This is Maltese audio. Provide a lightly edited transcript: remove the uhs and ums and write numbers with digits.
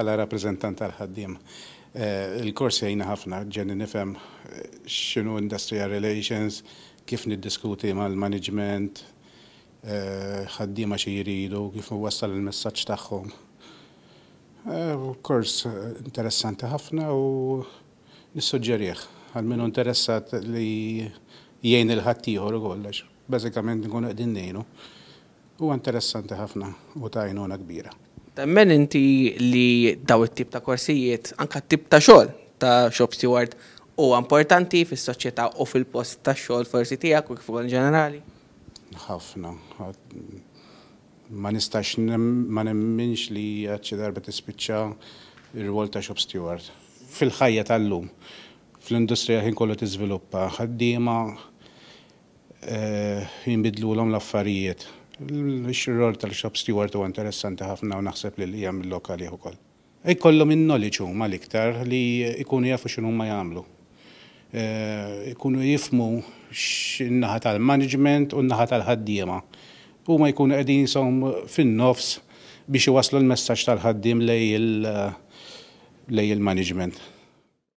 Bħala rappreżentant tal-ħaddiem, il-kors jgħinni ħafna ġenni nifhem x'inhu industrial relations, kif niddiskuti mal-management, ħaddiema xi jridu, kif wassal il-messaġġ tagħhom. Kors interessanti ħafna u nissuġġerih għal min hu interessat li jgħin il-ħaddieħor ukoll għax bażikament nkunu qegħdin ngħinu. Huwa interessanti ħafna u ta' għajnuna kbira. Temmen inti li daw it-tip ta' korsijiet, anka tip ta' xogħol ta' shop steward, huwa importanti fis-soċjetà u fil-post ta' xogħol forsi tiegħek u kif ukoll ġenerali? Ħafna. Ma nistax ma nemminx li xi darba tispiċċa ir-rwol ta' shop steward. Fil-ħajja tal-lum, fl-industrija ħin kollu tiżviluppa, ħaddiema jinbidlulhom l-affarijiet. Il-rol tal-shop steward huwa interessanti ħafna u naħseb li hija mill-lokali ukoll. Ikollhom in-knowledge huma l-iktar li jkunu jafu x'inhu ma jagħmlu. Ikunu jifhmu x-naħa tal-management u n-naħa tal-ħaddiema. Huma jkunu qegħdin jisom fin-nofs biex iwasslu l-messaġġ tal-ħaddiem lej il-management.